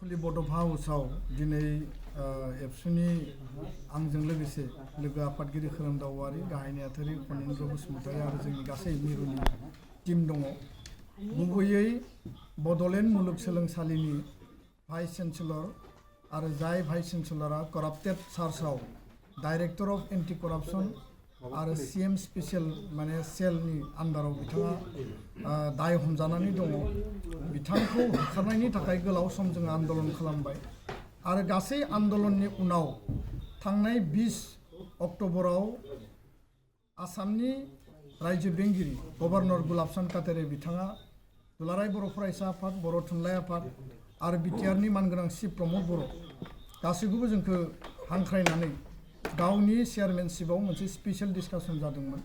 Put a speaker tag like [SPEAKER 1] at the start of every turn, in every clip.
[SPEAKER 1] खुलि बड'फा हाउसाव दिनै एबसुनि आंजों लोगोसे लोगो आफादगिरि खोरोम दाउवारि गाहाय नेहाथारि खनेन्द्र बसुमतारी आरो जोंनि गासै मिरुनि टीम दङ। गुबैयै बड'लेण्ड मुलुगसोलोंसालिनि भाइस चेन्सेलर आरो जाय भाइस चेन्सेलरा कराप्टेड चार्चआव डाइरेक्टर अफ एन्टि कराप्सन आरो CM स्पेसियेल माने सेलनि आन्दाराव बिथाङा दाय हमजानानै दङ। बिथांखौ होखारनायनि थाखाय गोलाव सम जों आन्दोलन खालामबाय आरो गासै आन्दोलननि उनाव थांनाय 20 अक्ट'बराव आसामनि रायजो बेंगिरि गभर्नर गुलाबचन्द काटारे बिथाङा दुलाराय बर' फरायसा आफाद, बर' थुनलाइ आफाद आरो बिटिआरनि मानगोनां चिफ प्रमद बर' गासैखौबो जोंखौ हांख्रायनानै गावनि चेयारमेनशिपआव मोनसे स्पेसियेल डिसकासन जादोंमोन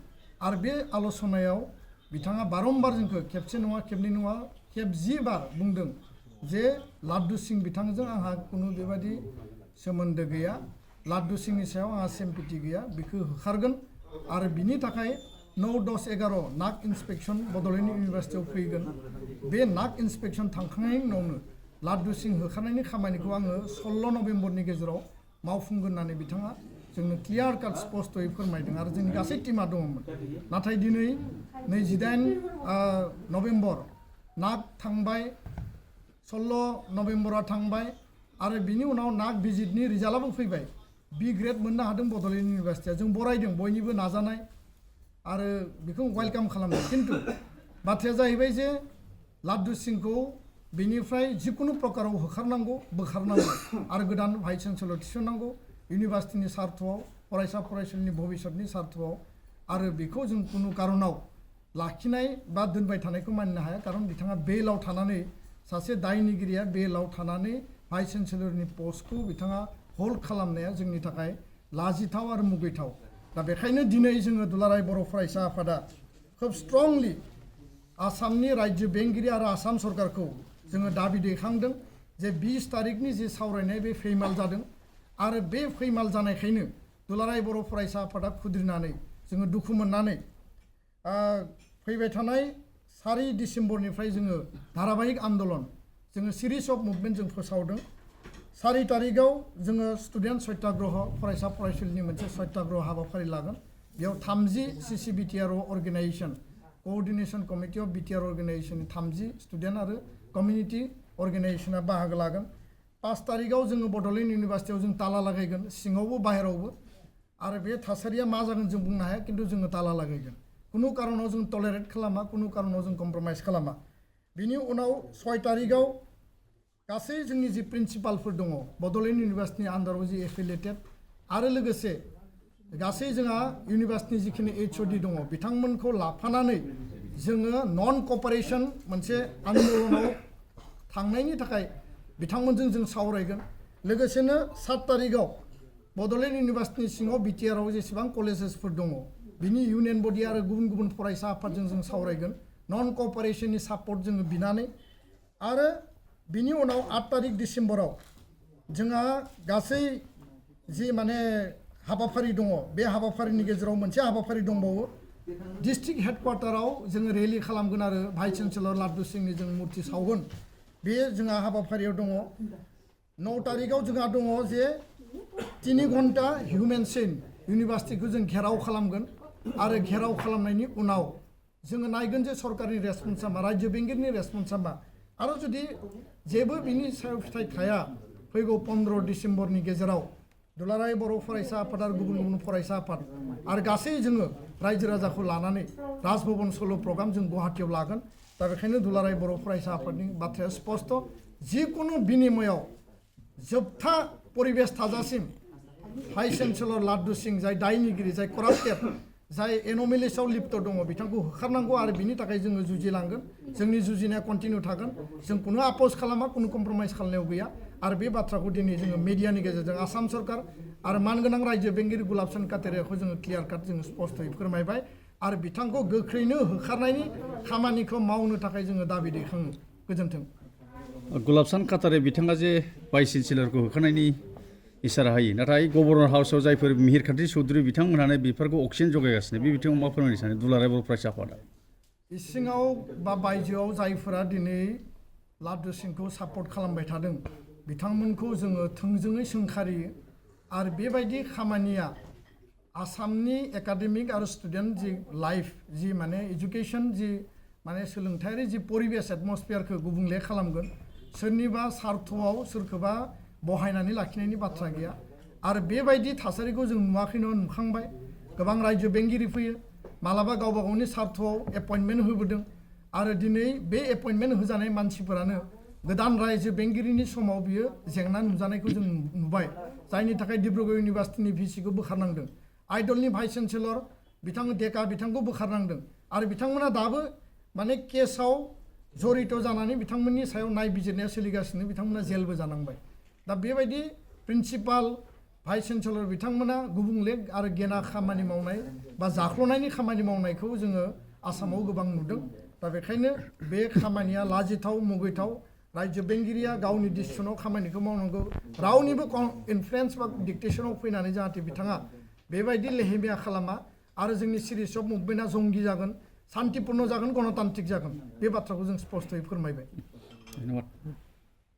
[SPEAKER 1] आरो बे आल'सनायाव बिथाङा बारम्बार जोंखौ खेबसे नङा खेबनै नङा खेब 10 बार बुंदों जे लाड्डु सिं बिथांजों आंहा कुनु बेबायदि सोमोन्दो गैया, लाड्डु सिंनि सायाव आंहा सिम्पेथि गैया, बिखौ होखारगोन आरो बिनि थाखाय 9-10-11 नाक इन्सपेक्सन बड'लेण्ड इउनिभार्सिटियाव फैगोन। बे नाक इन्सपेक्सन थांखांनायनि उनावनो लाड्डु सिं होखारनायनि खामानिखौ आङो 16 नभेम्बरनि गेजेराव मावफुंगोन होननानै बिथाङा जोंनो क्लियार काट स्पष्टयै फोरमायदों आरो जोंनि गासै टीमा दङमोन। नाथाय दिनै 28 नभेम्बर नाक थांबाय, 16 नभेम्बरा थांबाय आरो बिनि उनाव नाक भिजिटनि रिजाल्टआबो फैबाय। बी ग्रेड मोननो हादों बड'लेण्ड इउनिभार्सिटिया। जों बरायदों बयनिबो नाजानाय आरो बेखौ वेलकाम खालामदों। खिन्थु बाथ्राया जाहैबाय जे लाड्डु सिंखौ बेनिफ्राय जिकुनु प्रकाराव होखारनांगौ, बोखारनांगौ आरो गोदान भाइस चेन्सेलर थिसननांगौ इउनिभार्सिटिनि सार्थआव, फरायसा फरायसुलिनि भबिष्यतनि सार्थआव आरो बेखौ जों कुनु कारनाव लाखिनाय बा दोनबाय थानायखौ मानिनो हाया। खारन बिथाङा बेलआव थानानै सासे दायनिगिरिया बेलआव थानानै भाइस चेन्सेलरनि पस्टखौ बिथाङा हल्ड खालामनाया जोंनि थाखाय लाजिथाव आरो मुगैथाव। दा बेखायनो दिनै जोङो दुलाराय बर' फरायसा आफादा खोब स्ट्रंलि आसामनि रायजो बेंगिरि आरो आसाम सरकारखौ जोङो दाबि दैखांदों जे 20 तारिखनि जे सावरायनाय बे फैमाल जादों आरो बे फैमाल जानायखायनो दुलाराय बर' फरायसा आफादा खुद्रिनानै जोङो दुखु मोननानै फैबाय थानाय 4 डिसेम्बरनिफ्राय जोङो धाराबाहिक आन्दोलन जोङो सिरिज अफ मुभमेन्ट जों फोसावदों। 4 तारिखआव जोङो स्टुडेन्ट सत्याग्रह फरायसा फरायसुलिनि मोनसे सत्याग्रह हाबाफारि लागोन। बेयाव 30 CC-BTR organisation coordination committee of BTR organisation 30 student आरो कमिउनिटि अर्गेनाइजेसना बाहागो लागोन। 5 तारिखआव जोङो बड'लेण्ड इउनिभार्सिटियाव जों ताला लागायगोन, सिङावबो बाहेरावबो आरो बे थासारिया मा जागोन जों बुंनो हाया, खिन्थु जोङो ताला लागायगोन। कुनु कारनाव जों टलारेट खालामा, कुनु कारनाव जों कम्प्रमाइज खालामा। बिनि उनाव 6 तारिखआव गासै जोंनि जि प्रिन्सिपालफोर दङ बड'लेण्ड इउनिभार्सिटिनि आन्दाराव जि एफिलिएटेड आरो लोगोसे गासै जोंहा इउनिभार्सिटिनि जिखिनि HOD दङ बिथांमोनखौ लाफानानै जोङो नन कपारेसन मोनसे आन्दोलनाव थांनायनि थाखाय बिथांमोनजों जों सावरायगोन। लोगोसेनो 7 तारिखआव बड'लेण्ड इउनिभार्सिटिनि सिङाव BTRआव जेसेबां कलेजेसफोर दङ बिनि इउनियन बडि आरो गुबुन गुबुन फरायसा आफादजों जों सावरायगोन नन कपारेशननि सापर्ट जोङो बिनानै। आरो बिनि उनाव 8 तारिख डिसेम्बराव जोंहा गासै जि माने हाबाफारि दङ बे हाबाफारिनि गेजेराव मोनसे हाबाफारि दंबावो। डिस्ट्रिक्ट हेडक्वार्टाराव जोङो रेलि खालामगोन आरो भाइस चेन्सेलर लाड्डु सिंनि जों मुर्ति सावगोन। बे जोंहा हाबाफारियाव दङ। 9 तारिखआव जोंहा दङ जे 3 घन्टा हिउमेन चेन इउनिभार्सिटिखौ जों घेराव खालामगोन आरो घेराव खालामनायनि उनाव जोङो नायगोन जे सरकारनि रेसपन्सा मा, रायजो बेंगिरिनि रेसपन्सा मा आरो जुदि जेबो बिनि सायाव फिथाइ थाया फैगौ 15 डिसेम्बरनि गेजेराव दुलाराय बर' फरायसा आफाद आरो गुबुन गुबुन फरायसा आफाद आरो गासै जोङो रायजो राजाखौ लानानै राजभवन सल' प्रग्राम जों गुवाहाटीयाव लागोन। दा बेखायनो दुलाराय बर' फरायसा आफादनि बाथ्राया स्पष्ट, जिकुनु बिनिमयाव जोबथा परिबेश थाजासिम भाइस चेन्सेलर लाड्डु सिं जाय दायनिगिरि, जाय कराप्टेड, जाय एन'मेलिसआव लिप्त दङ बिथांखौ होखारनांगौ आरो बिनि थाखाय जोङो जुजिलांगोन। जोंनि जुजिनाया कन्टिनिउ थागोन। जों कुनु आपस खालामा, कुनु कम्प्रमाइज खालामनायाव गैया आरो बे बाथ्राखौ दिनै जोङो मिडियानि गेजेरजों आसाम सरकार आरो मानगोनां रायजो बेंगिरि गुलाबचन्द काटारियाखौ जोङो क्लियार काट जोङो स्पष्टयै फोरमायबाय आरो बिथांखौ गोख्रैनो होखारनायनि खामानिखौ मावनो थाखाय जोङो दाबि दैखाङो। गोजोन्थों।
[SPEAKER 2] गुलाबचन्द काटारे बिथाङा जे भाइस चेन्सेलरखौ होखारनायनि इसारा होयो, नाथाय गभर्नर हाउसआव जायफोर मिहिरखान्थि चौधुरि बिथांमोनहानो बेफोरखौ अक्सिजेन जगायगासिनो, बे बिथिङाव मा फोरमायनो सानो दुलाराय बर' फरायसा आफादा?
[SPEAKER 1] इसिङाव बा बायजोआव जायफोरा दिनै लाड्डु सिंखौ सापर्ट खालामबाय थादों बिथांमोनखौ जोङो थोंजोङै सोंखारियो आरो बेबायदि खामानिया आसामनि एकाडेमिक आरो स्टुडेन्ट जि लाइफ जि माने एजुकेशन जि माने सोलोंथायारि जि परिबेस एटमस्फियारखौ गुबुंले खालामगोन सोरनिबा सार्थआव सोरखौबा बहायनानै लाखिनायनि बाथ्रा गैया आरो बेबायदि थासारिखौ जों नुवाखै नङा नुखांबाय गोबां रायजो बेंगिरि फैयो मालाबा गावबा गावनि सार्थआव एपइन्टमेन्ट होबोदों आरो दिनै बे एपइन्टमेन्ट होजानाय मानसिफोरानो गोदान रायजो बेंगिरिनि समाव बियो जेंना नुजानायखौ जों नुबाय जायनि थाखाय डिब्रुगड़ इउनिभार्सिटिनि भिसिखौ बोखारनांदों आइडलनि भाइस चेन्सेलर बिथां डेका बिथांखौ बोखारनांदों आरो बिथांमोना दाबो माने केसआव जड़ित जानानै बिथांमोननि सायाव नायबिजिरनाया सोलिगासिनो बिथांमोना जेलबो जानांबाय दा बेबायदि प्रिन्सिपाल भाइस चेन्सेलर बिथांमोना गुबुंले आरो गेना खामानि मावनाय बा जाख्ल'नायनि खामानि मावनायखौ जोङो आसामाव गोबां नुदों दा बेखायनो बे खामानिया लाजिथाव मुगैथाव रायजो बेंगिरिया गावनि डिसिसनाव खामानिखौ मावनांगौ रावनिबो इनफ्लुयेन्स बा डिक्टेसनाव फैनानै जाहाथे बिथाङा बेबायदि लेहेमिया खालामा आरो जोंनि सिरिज अफ मुभमेन्टआ जंगि जागोन शान्तिपूर्ण जागोन गणतान्त्रिक जागोन बे बाथ्राखौ जों स्पष्टयै फोरमायबाय
[SPEAKER 2] धन्यबाद